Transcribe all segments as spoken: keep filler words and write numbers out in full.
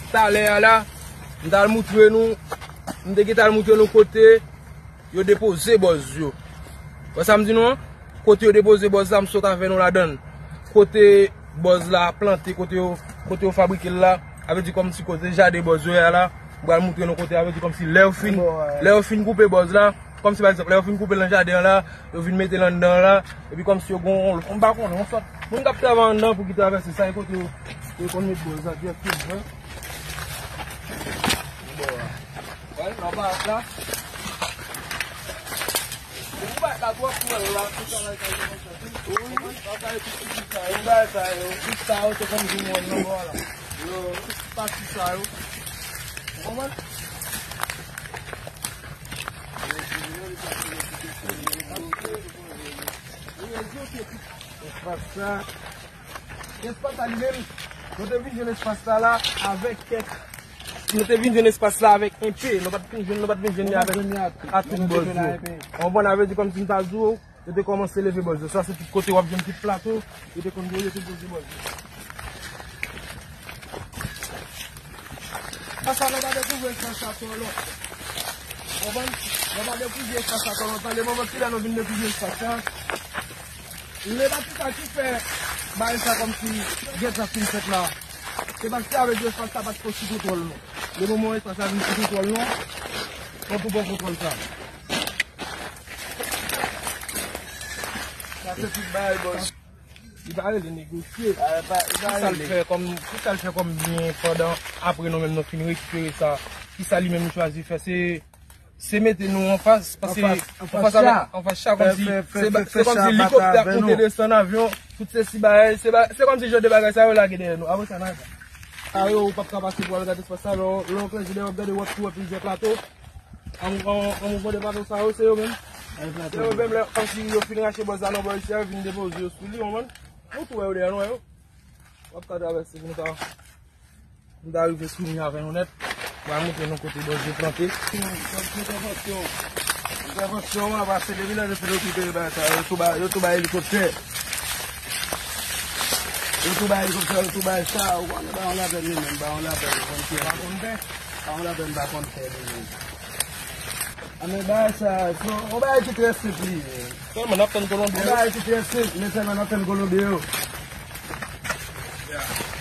Talè a la, m t al moutre nou, m te gentan al moutre nou kote yo depoze bòz yo. Wè sa m di nou an? Kote yo depoze bòz la, m sot avè nou ladan l. Kote bòz la plante, kote yo, kote yo fabrike l la, sa vle di kòmsi kote jaden bòz yo ye a la, m pral moutre nou kote, sa vle di kòmsi lè yo fin, lè yo fin koupe bòz la, kòmsi pa egzanp, lè yo fin koupe l nan jaden an la, yo vin mete l anndan an la, epi kòmsi yo gon, m pa konnen, yon sòt, moun k ap travay anndan pou ki travèse sa, e kote yo, yo konn met bòz la, direkteman. Wè, nan pa la. Ou pa la twòp pou wè la, tout sa la, sa, sa, sa. Wi, sa, sa, tout, tout sa, yo, bagay sa, yo, tout sa, yo, te konn di mwen, nan bò la. Yo, tout pati sa, yo. Ou konprann? Espas sa. Espas sa li menm, nou te vin jwenn espas sa la avèk kèk. Nou te vin jwenn espas la avèk enpe. Nou pa t vin jwenn, nou pa t vin jwenn li avèk, a tout bòz yo. Ou konprann, sa vle di kòmsi m ta di w, yo te kòmanse leve bòz yo. Sa se tout kote w ap jwenn tout plato, yo te konn voye tout bòz yo, bòz yo. Sa, sa, nou pa dekouvri espas sa twò lwen. Konprann? Nou pa dekouvri espas sa twò lwen. Tande, moman ki la nou vin dekouvri espas sa. Lebatika ki fè bagay sa kòmsi gentan fin fèt la. Se paske avèk espas sa pa t ko sou kontwòl nou. Le moman espas sa vin sou kontwòl nou, nou pou pran kontwòl sa. Sa se tout bagay, bòs. Li pa rele negosye. Kisa l fè kòm, kisa l fè kòm byen pandan apre nou menm nou fin rekipere sa? Kisa li menm li chwazi fè? Se Se mete nou anfas, paske anfas, anfas cha, anfas cha, kòmsi se kòmsi elikoptè ap monte desann avyon, tout se si bagay, se kòmsi jan de bagay sa yo lage dèyè nou. Apre sa, nan sa yo, ou p ap ka pase pou al gade espas sa, lè w klèche dèyè w ap gade, w ap tou wè plizyè plato. An mouvman de plato sa yo, se yo menm. Se yo menm, lè kòmsi yo fin rache bòz la nan bò isi a, yo vin depoze yo sou li, w konprann? Nou tou wè yo dèyè nou, wè yo. W ap ka travèse pou nou ta M ta rive sou li avè nou nèt. M pral montre nou kote bòz yo plante. Entèvansyon. Entèvansyon an pase depi lè yo fin okipere bagay sa yo, yo tou bay, yo tou bay elikoptè. Yo tou bay elikoptè, yo tou bay sa, ou konnen ba yon lapèn li menm, ba yon lapèn, ou konn fè. Pa konn fè. Ba yon lapèn, pa konn fè li menm. A men bagay sa, se yon bagay ki trè senp li ye. Sèlman n ap tann Kolonbyen yo. Yon bagay ki trè senp, men sèlman n ap tann Kolonbyen yo.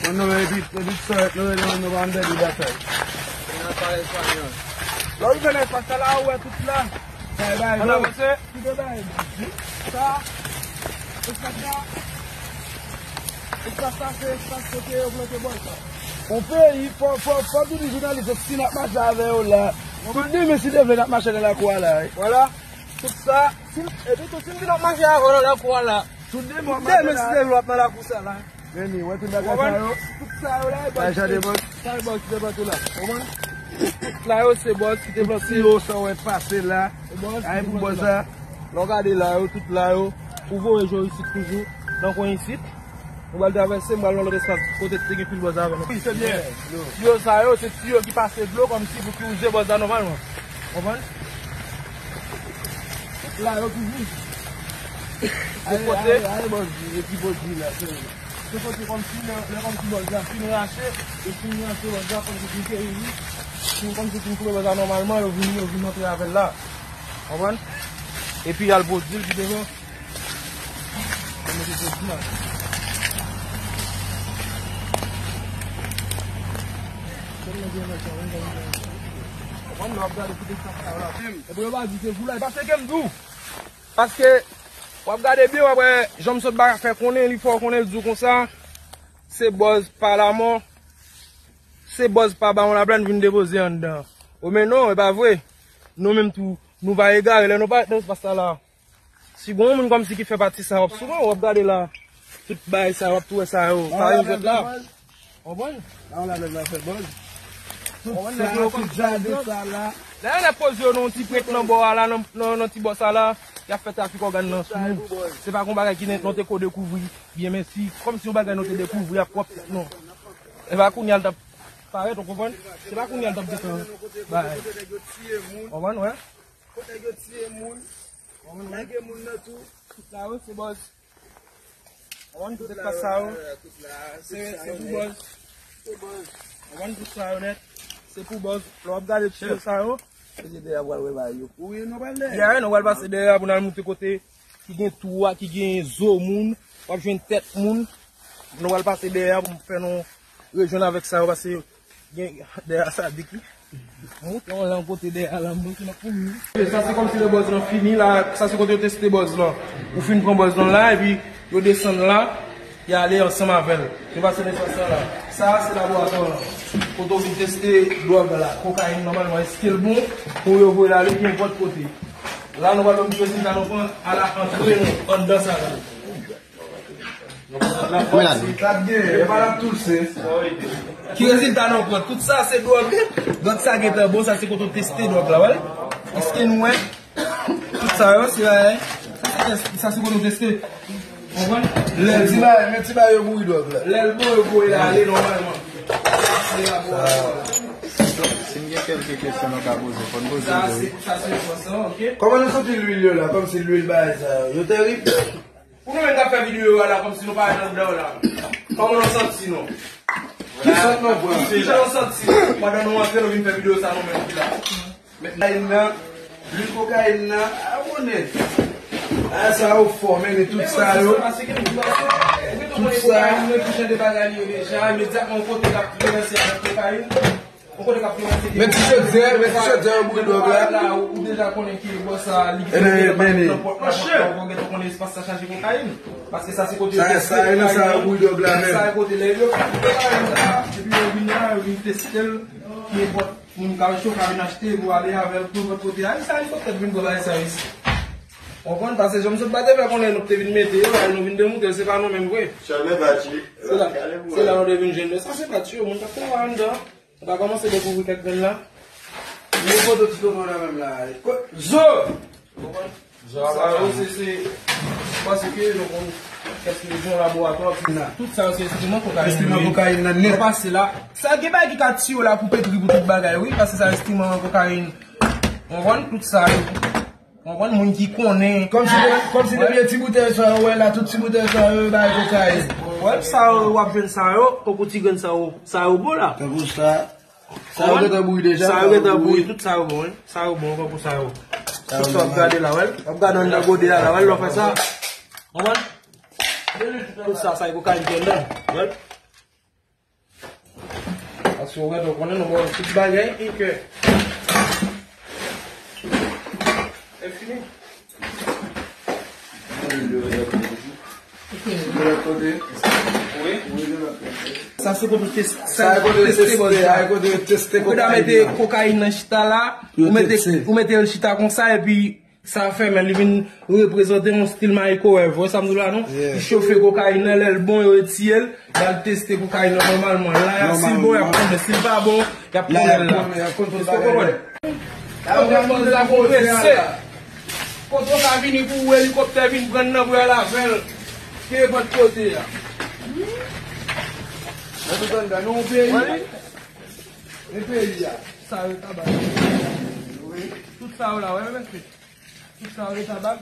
Bon, nou, epi, epi sòt, nou, nou, nou pa ann pèdi batay. Lè w rive nan espas sa la, ou wè tout la. Sa e bagay, ann avanse. Kite bagay. Sa, espas sa, espas sa, se espas kote yo plante bòz la. On peyi, fò, fò, fò toujou jounalis yo, si n ap mache avè yo la. Tout demen, si Dye vle, n ap mache nan lakou a la, wi. Vwala. Tout sa, si m, epi tou, si m vin ap mache avè w nan lakou a la. Tout demen, w ap mache nan lakou sa la. Meni, wè tout bagay sa yo. Tout sa yo la, e bòz. Sa e bòz ki te plante la. Konprann? Tout la yo, se bòz ki te plante. Tout tiyo sa w wè pase la. Sa e pou bòz la. Lè w gade la yo, tout la yo. Ou voye je w isit toujou. Nan kwen isit. Nou pral travèse, m pral nan lòt espas kote te gen pil bòz avè nou. Wi, se byen. Tiyo sa yo, se tiyo ki pase dlo kòmsi pou ki wouze bòz la nòmalman. Konprann? La yo toujou. Ale, ale, ale, bòz, e ki bòz li la, se, se kote kòmsi, lè, lè kòmsi bòz la fin rache, e fin rache bòz la, kòmsi fin keri li, fin kòmsi fin koupe bòz la nòmalman, yo vin, yo vin antre avè l la. Konprann? Epi y al pwodui l pi devan. Yo mete pwodui la. Konprann, lè w ap gade tout espas sa yo la. Epi yo pa di se vou la, e pa se ke m di w. Paske, w ap gade byen, w ap wè, jan m sot ba fè konnen, li fè w konnen, l di w konsa, se bòz pa lamò, se bòz pa Bawon Laplèn vin depoze anndan. O men non, e pa vre. Nou menm tou, nou pa egare, lè nou parèt nan espas sa la. Si gon moun kòmsi ki fè pati sa, w ap souvan, w ap gade la. Tout bagay sa, w ap tou wè sa yo. Sa yo jwèt la. Konprann? Nan la lèv la fè bòz. Tout sa, tout jaden sa la. Lè y al poze yo nan yon ti prent nan bò a la, nan, nan, nan ti bò sa la, y ap fè trafik ògàn nan sou nou. Se pa yon bagay ki nan, nou te ko dekouvri byen, men si, kòmsi yon bagay nou te dekouvri ak pwòp tèt nou. E pa kounye a l t ap parèt, ou konprann? Se pa kounye a l t ap gentan bay. Konprann, wè? Kote nèg yo tiye moun, lage moun nan tou. Tout la yo, se bòz. Konprann, tout espas sa yo. Se, se pou bòz. Se bòz. Konprann tout sa yo nèt. Se pou bòz. Lè w ap gade ti yo sa yo. Mesye dèyè a pral wè bagay yo. Wi, nou pral dèyè. Ya, nou pral pase dèyè a pou n al montre kote ki gen twou a, ki gen zo moun. W ap jwenn tèt moun. Nou pral pase dèyè a pou m fè nou rejwenn avèk sa yo, paske gen dèyè a sadik wi. Montre yon lang kote dèyè a la, m montre nan kouri. Sa se kòmsi lè bòz lan fini la, sa se kote yo teste bòz lan. Ou fin pran bòz lan la, epi yo desann la, y ale ansanm avè l. Nou pase nan espas lan la. Sa a se laboratwa lan. Kote w vin teste dwòg la, kokayin nòmalman, èske l bon pou yo voye l ale ki nenpòt kote. La nou pral wè rezilta nou pran a la antre nou anndan sa la. Ki rezilta nou pran? Tout sa se dwòg. Dwòg sa gentan bon, sa se kote w teste dwòg la, wè. Èske nou wè? Tout sa yo, se bagay. Sa se kote w teste. Konprann? Lè ti bagay, men ti bagay yo bouri dwòg la. Lè l bon, yo voye l ale nòmalman. Sa se laboratwa la. Si n gen kèlke kesyon nou ka poze, fò n poze yo, wi. Sa se, sa se yon fòs, ok? Kòman nou santi lwil yo la? Kòmsi lwil bagay sa yo, yo terib? Pou nou menm k ap fè videyo a la, kòmsi nou pa anndan la. Kòman nou santi nou? Ki sant nou pran? Kijan nou santi nou? Pandan nou antre, nou vin fè videyo sa nou menm ki la. Men kokayin nan, lwil kokayin nan, a konnen. A sa yo fò, men tout sa yo. Tout sa. Mwen touche de bagay yo deja, imedyatman yon kote k ap travèse avèk kokayin. Men ti chodyè, men ti chodyè yo bouri dwòg la. Ou deja konnen ki bò sa li gen nan pòt la, pòt la, ou gentan konnen espas sa chaje kokayin. Paske sa se kote yo teste kokayin nan. Sa e kote lè yo kokayin sa, epi yo vin la, yo vin teste l, ki nenpòt moun ka achte, ou ka vin achte, pou ale avè l, pou nenpòt kote. Ay, sa, helikoptè vin pran bagay sa isi. Konprann, paske jan m sot pa te fè konnen nou te vin mete yo, ay, nou vin demoute l, se pa nou menm vre. Se la, se la nou te vin jwenn yo. Sa se pa ti yo, moun k ap travay anndan. Nou ka kòmanse dekouvri kèk grenn la. Yon foto ti tonton la menm la. Zo! Sa yo, se, se, paske nou konn kèk yon laboratwa ki nan. Tout sa yo se enstriman kokayin. Enstriman kokayin nan nèt. Pase la. Sa gen bagay ki ka tiye w la pou petri pou tout bagay, wi, paske sa enstriman kokayin. Konprann? Tout sa yo. Konprann? Moun ki konnen. Kòmsi depi, kòmsi depi ti boutèy sa yo, wè la, tout ti boutèy sa yo, yo bay kokayin. Wè, sa yo, w ap jwenn sa yo, tankou ti grenn sa yo, sa yo bon la. Tankou sa. Sa yo gentan bouri deja. Sa yo gentan bouri, tout sa yo bon, wi. Sa yo bon, tankou sa yo. Tout sa w ap gade la, wè. W ap gade anndan gode a la, wè, lè w fè sa. Konprann? Tout sa, sa e kokayin ki anndan, wè. Paske w gentan konnen nou ba w tout bagay e ke. E fini. Wi. Sa se kote teste, sa se kote teste, sa se kote teste kokayin. Ou mete kokayin nan chita la, ou mete, ou mete l chita konsa, epi sa fè men li vin reprezante yon stil microwave. Wè sa m di w la non? Li chofe kokayin nan, lè l bon, yo retire l, y al teste kokayin nan nòmalman. La, si l bon, y ap konnen. Si l pa bon, y ap konnen l la. Èske w konprann? Kote bòz la konprese. Kote w ka vini pou w helikoptè vin pran nan pou y al avè l. Ki nenpòt kote a. Nan tout anndan, nou yon peyi. Wi. E peyi a. Sa yo tabak. Wi. Tout sa yo la, wè, mesye. Tout sa yo tabak.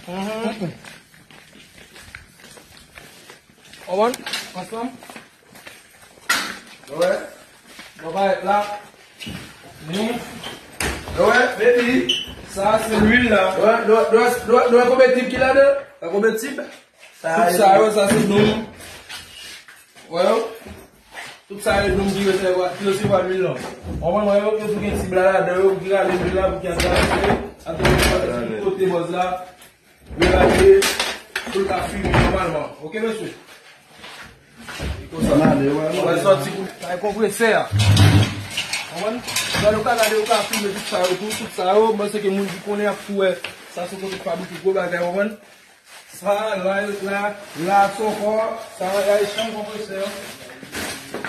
Mhm. Konprann? Ansanm. Wè. Bon, parèt la. Ni. Wè, baby. Sa, se lwil la. Wè, nou wè, nou wè, nou wè, nou wè konbetib ki ladan? Wè konbetib? Tout sa yo, sa se dòm. Wè yo. Tout sa yo, dòm ki resevwa, ki resevwa lwil lan. Konprann, wè yo, yo tou gen ti bla ladan yo, ki rale lwil la, pou ki al travèse, al travèse kote bòz la. Yo lage pou l ka fime nòmalman. Oke, mesye? Li konsa. Mwen sòti pou bay konpresè a. Konprann? Lè nou ka gade, yo ka fime tout sa yo tou, tout sa yo. Mwen se ke moun ki konnen ap tou wè. Sa se kote fabrike gwo bagay, konprann? Sa, la, la, la, se ankò. Sa, la, e chanm konpresè.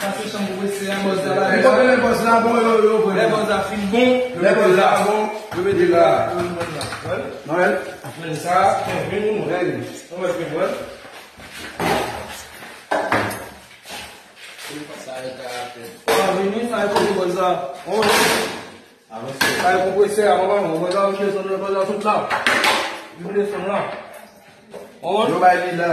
Sa se chanm konpresè a, bòz la la. Men kote lè bòz la bon, yo, yo, lè bòz la fin bon, lè bòz la bon, yo mete l la. Yo mete l la. Wè? Nwèl. Men sa, men nou, men nou. Sa, vini, sa, e kote bòz la. Wè. Sa e konpresè a, konprann? Konpresè a vin desann nan, konpresè a sot la. Vin desann la. Konprann? Yo bay li la.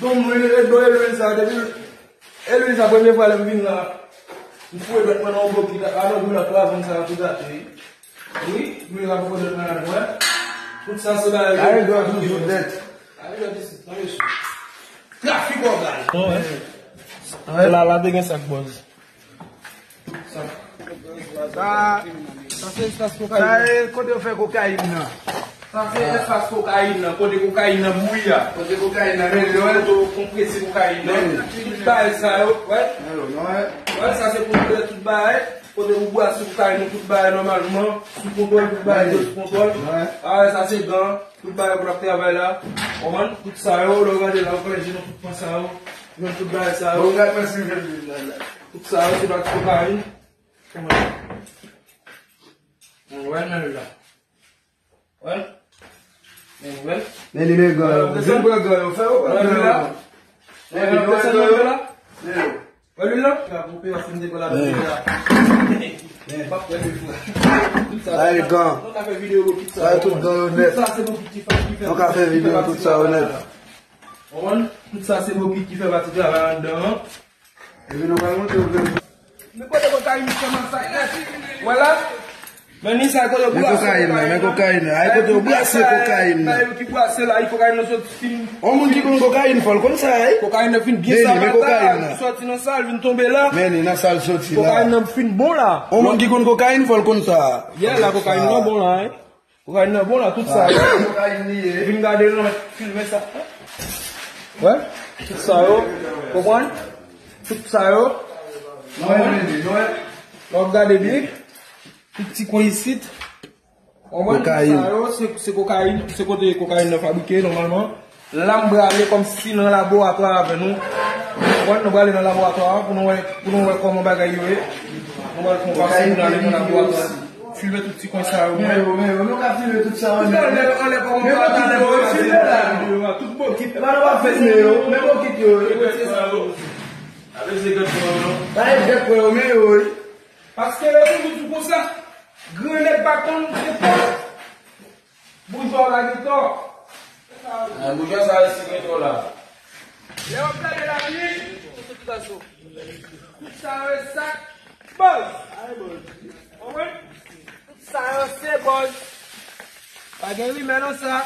Don mwen, e don Elwil sa, depi Elwil sa, premye fwa lè m vin la, m foure dwèt mwen nan yon bokit, a nan goulan twa zòn sa yo tou gate. Wi, lwil la poko dwèt mwen la, mwen. Tout sa se bagay. Ay, dwa toujou nèt. Ay, dwa toujou nèt, mesye. Trafik ògàn. Bon, wè. La, la te gen sa k bòz. Sa, sa se espas kokayin nan. Sa e kote yo fè kokayin nan. Sa se espas kokayin nan, kote kokayin nan bouyi a. Kote kokayin nan bouyi a. Kote yo konprese kokayin nan. Tout bagay sa yo, wè. Wè, sa se pou nou tout bagay. Kote ou bwase kokayin ou, tout bagay nòmalman. Sou kontwòl, tout bagay yo sou kontwòl. A, sa se gan. Tout bagay pou n ap travay la. Konprann? Tout sa yo, lè w gade la, ou konn jwenn tout pwen sa yo. Jwenn tout bagay sa yo. Bon, gade mwen si m jwenn la, la. Tout sa yo, se pati kokayin. Konprann? Mwen wè l menm la. Wè l? Mwen wè l. Men li men gò yo. Vin pran gò yo. Fè yo pran gò yo. Wè l la? Wè l la? Wè lwil la? Sa koupe, w ap fin dekola lòt peyi a. M ap fè de fwa. Tout sa, sa e gan. Nou ka fè videyo bokit sa. Sa e tout gan yo nèt. Tout sa se bokit ki fè, ki fè. Nou ka fè videyo tout sa yo nèt. Konprann? Tout sa se bokit ki fè pati travay anndan an. Epi nou pral montre w. Men kote kokayin fè masak nèt. Wè la? Men ni sa kote yo bwase kokayin nan, men kokayin nan. Ay kote yo bwase kokayin nan. Yo ki bwase la, kokayin nan soti fin. On moun ki konn kokayin, fò l konn sa, ay. Kokayin nan fin byen savata, li soti nan sa, li vin tonbe la. Men ni nan sa l soti la. Kokayin nan fin bon la. On moun ki konn kokayin, fò l konn sa. Yè la, kokayin nan bon la, ay. Kokayin nan bon la, tout sa. Kokayin li ye. Vin gade l, filme sa. Wè, tout sa yo. Konprann? Tout sa yo. Konprann? Lè w ap gade byen. Tout ti kwen isit. Konprann? Kokayin. Sa yo, se, se kokayin, se kote kokayin nan fabrike, nòmalman. La m prale kòmsi nan laboratwa avè nou. Konprann? Nou prale nan laboratwa a pou nou wè, pou nou wè kòman bagay yo ye. Nou pral fè yon pase pou n ale nan laboratwa. Filme tout ti kwen sa yo. Men yo, men yo, nou ka filme tout sa yo. Anlè, anlè, kòman bagay yo, filme la. Tout bokit. E pa nou pa filme yo, men bokit yo. Retire sa yo. Avè se gèt yo, non? Pa e gèt yo, men yo, wi. Paske yo toujou di konsa, gran nèg pa konn se fò. Boujwa w la gen tò. Ah, boujwa sa resi gen tò la. Lè w ap gade la, wi. Tout sa yo e sak bòz. Konprann? Tout sa yo se bòz. Pa gen rimè nan sa.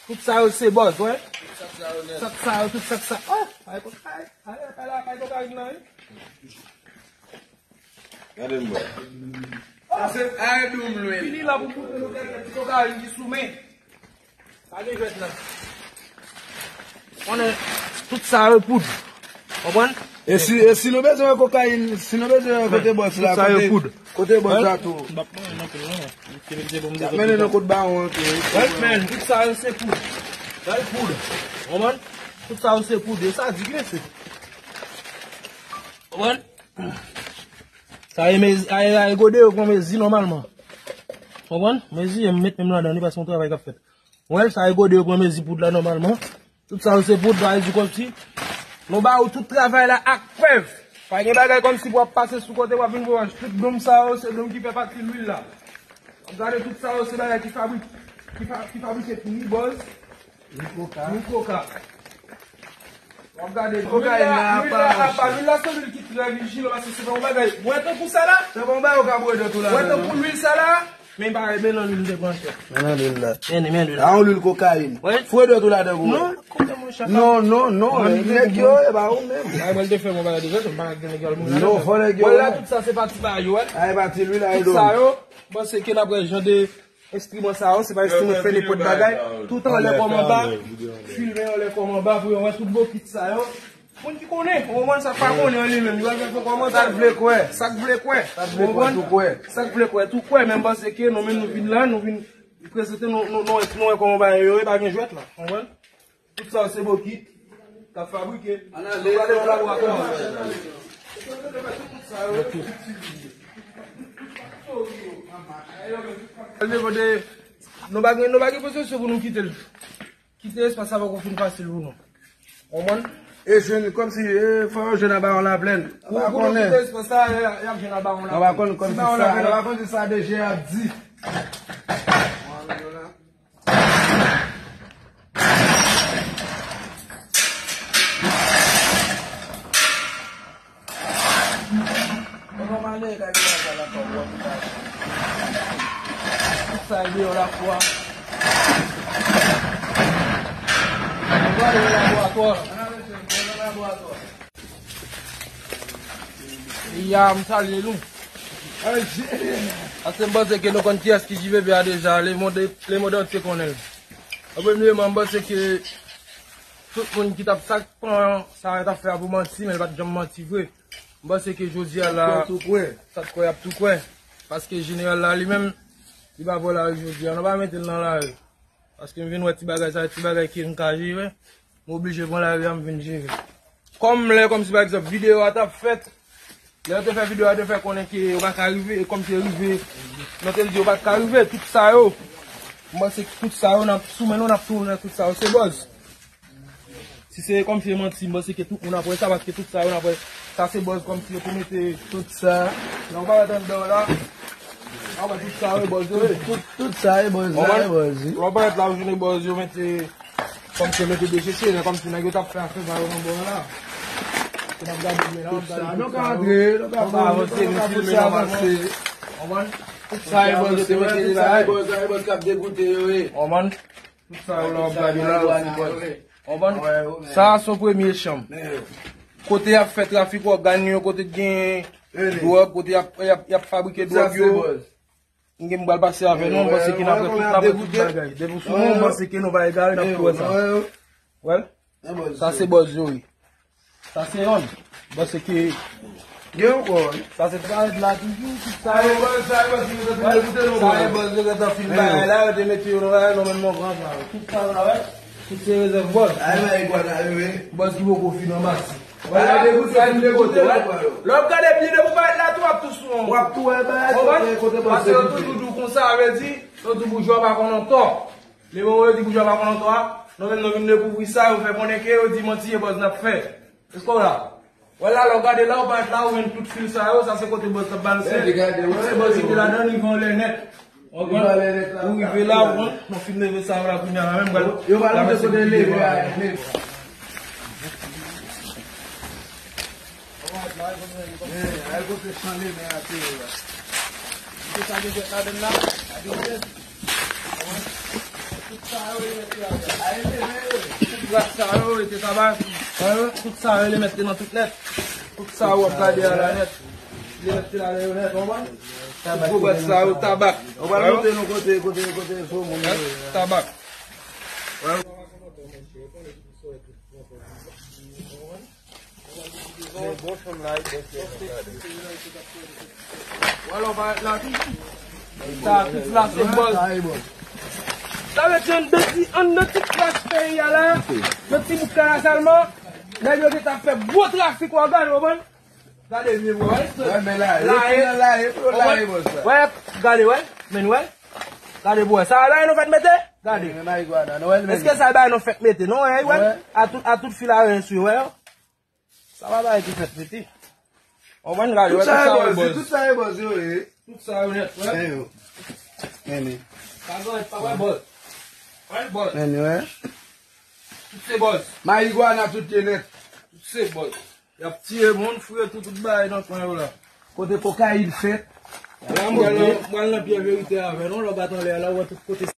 Tout sa yo se bòz, wè. Sak sa yo, tout sak sa. Oh, ay, ay, ay, ay, la, ay, kokayin nan, wi. Gade m bwè. Sa se ay doum lwil. Fini la pou kote nou gen ti kokayin ki sou men. Pa gen jwèt la. Konnen tout sa yo poud. Konprann? E si, e si nou bezwen wè kokayin, si nou bezwen wè kote bòs la, kote, kote bòs la tou. M p ap manje nan pil non. N ap mennen nan kot bawon an tou. Wè, men, tout sa yo se poud. Gade poud. Konprann? Tout sa yo se poud. E sa di k mesye. Konprann? Sa e mezi, a e, a e gode yo pran mezi nòmalman. Konprann? Mezi, m met menm ladan li paske yon travay k ap fèt. Wè, sa e gode yo pran mezi poud la nòmalman. Tout sa yo se poud, sa vle di kòmsi nou ba ou tout travay la ak prèv. Pa gen bagay kòmsi pou w ap pase sou kote w ap vin voyaj. Tout dòm sa yo, se dòm ki fè pati lwil la. W ap gade tout sa yo, se bagay ki fabrik, ki fa-, ki fabrike pou ni bòz, ni koka. Ni koka. W ap gade lwil la, lwil la apa, lwil la se lwil ki trè vijilan, paske se pa yon bagay. Wè tankou sa la. Se pa yon bagay ou ka bwè dòt ou la. Wè tankou lwil sa la. Men pa, men nan lwil m te pran chè. Men nan lwil la. Men, men lwil la. A yon lwil kokayin. Wi. Foure dòt ou ladan pou wè. Non, kote mwen chè. Non, non, non. Nèg yo, e pa ou menm. Ay, mwen te fè mwen bagay de zòt, m pa gen nèg yo al mwen. Non, fò nèg yo. Wè la, tout sa se pati pa yo, wè. Ay, pati lwil la, tout sa yo, bon, se ke n ap wè jan de enstriman sa yo, se pa enstriman fè nenpòt bagay. Tout anlè kòm anba. Filme anlè kòm anba pou yo wè tout bokit sa yo. Moun ki konnen, ou konprann sa k pa konnen an li menm, li pral fè fon kòmantè. Sa k vle kwè. Sa k vle kwè. Sa k vle kwè, tou kwè. Sa k vle kwè, tou kwè, men m panse ke nou menm nou vin la, nou vin prezante nou, nou, nou, nou wè kòman bagay yo ye, pa gen jwèt la. Konprann? Tout sa yo se bokit k ap fabrike. Analiz. Nou prale nan laboratwa. Tout sa yo. Al devan de Nou pa gen, nou pa gen poze sou pou nou kite l. Kite espas sa poko fin fasil pou nou. Konprann? E jwenn kòmsi, e, fò yo jwenn anba yon laplèn. Ou pa konnen. Kite espas sa, y ap jwenn anba yon laplèn. Anba konn kòmsi sa, anba kòmsi sa de je ap di. Tout sa e deyò la fwa. Ann ale nan laboratwa. Ya, m salye nou. Paske m panse ke nou konn kiyès ki J V P a deja, lemonn, lemonn antye konnen l. An premye, m panse ke tout moun ki t ap, sa k pran sa yo t ap fè a pou manti, men l pa t janm manti vre. M panse ke jodi a la, sa t kwè, y ap tou kwè. Paske jeneral la li menm, li pa bò lari jodi a. Nou pa mete l nan lari. Paske m vin wè ti bagay sa, ti bagay ke m ka jere. M oblije pran lari a, m vin jere. Kòm lè, kòmsi pa egzanp, videyo a t ap fèt, lè yo te fè videyo a, yo te fè konnen ke yo pa ka rive, e kòmsi yo rive, nou te di yo pa t ka rive, tout sa yo, m panse ke tout sa yo, n ap sou men nou, n ap tounen tout sa yo, se bòz. Si se kòmsi e manti, m panse ke tout moun ap wè sa, paske tout sa yo n ap wè, sa se bòz kòmsi yo te mete tout sa. Nan yon bagay anndan la, a wè tout sa yo e bòz yo ye. Tout, tout sa e bòz, sa e bòz, wi. Lò parèt la, ou jwenn e bòz yo mete, kòmsi yo mete decheche, men kòmsi nèg yo t ap fè afè pa yo nan bò la. Se n ap gade byen la, n ap gade tout sa yo. Nou ka antre, nou ka avanse, nou ka pouse avanse. Konprann? Tout sa e bòz yo te mete la, sa e bòz, sa e bòz k ap degoute yo ye. Konprann? Tout sa yo la w ap gade la, se bòz. Konprann? Sa a se yon premye chanm. Kote y ap fè trafik, w ap gade yon kote k gen dwòg, kote y ap, y ap, y ap fabrike dwòg yo. M gen m pral pase avè nou, m panse ke n ap wè tout, n ap wè tout bagay. Depi w sou nou, m panse ke nou pa egare, n ap tou wè sa. Wè l? Sa se bòz yo ye. Sa se yonn. Bon, se ke gen ankò, wi. Sa se pa rèd la toujou, tout sa yo. Sa e bòz, sa e bòz, yo te fin degoute nou, sa e bòz, yo gentan fin bagay la, yo te mete yo nan bagay, nan menm nan gran sa yo. Tout sa yo la, wè. Tout se rezèv bòz. Ay, men, igwana yo, wi. Bòz ki poko fin anmasi. Wè, yo degoute, fin degoute, wè. Lè w ap gade byen depi w parèt la tou, w ap tou sou yon. W ap tou wè bagay, kote, kote bòz te koupe. Paske yo toujou di w konsa, vle di, yo di w boujwa pa konn antò. Lemonn yo di boujwa pa konn antò a, nou menm nou vin dekouvri sa, yo fè konnen ke yo di manti e bòz n ap fè. Èske w la? Wè la, lè w gade la, w parèt la, ou jwenn tout fil sa yo, sa se kote bòz t ap balanse. Tout se bòz ki te ladan, rive yon lè nèt. Ou konprann? Ou rive la, ou konprann? Nou fin leve sa yo la kounye a la menm, pral. Yo pral montre kote leve a, leve. Al kote chan leve a te ye la. Kite sa gen jwèt ladann la. Tout sa yo, yo mete la. Tout gras sa yo, yo te tabak. Tout sa yo, yo mete nan tout nèt. Tout sa yo, w ap gade a la nèt. Yo mete la yo nèt, w konprann? Tout gwo gras sa yo, tabak. Ou pral montre nou kote, kote, kote fo moun yo ye. Tabak. Wè, lè w parèt la, tout sa, tout la, se bòz. Sa vle di anndan ti, anndan ti kras peyi a la, nan ti bout kay la sèlman, nèg yo gentan ap fè gwo trafik, w ap gade, w konprann? Gade vye bò, wè. Wè, men la, yo te nan la, yo te nan la, bòz la. Wè, gade, wè, men wè. Gade, bò, sa a la, nou fèk mete? Gade. Men marigwana, nou wè l menm. Èske sa bay nou fèk mete? Non, wè, wè. A tout, a tout fil a rens, wi, wè. Sa pa bagay ki fèk mete. Ou konprann, gade, wè, tout sa e bòz, tout sa e bòz yo ye. Tout sa yo nèt, wè. Men yo. Men li. Pa gen, pa wè bòz. Wè bòz. Men li, wè. Tout se bòz. Marigwana, tout ye nèt. Tout se bòz. Y ap tiye moun, fouye tout, tout bagay nan kwen yo la. Kote kokayin fèt. La, m pral nan, m pral nan pye verite avè nou, lè w bat anlè a la, ou wè tout kote.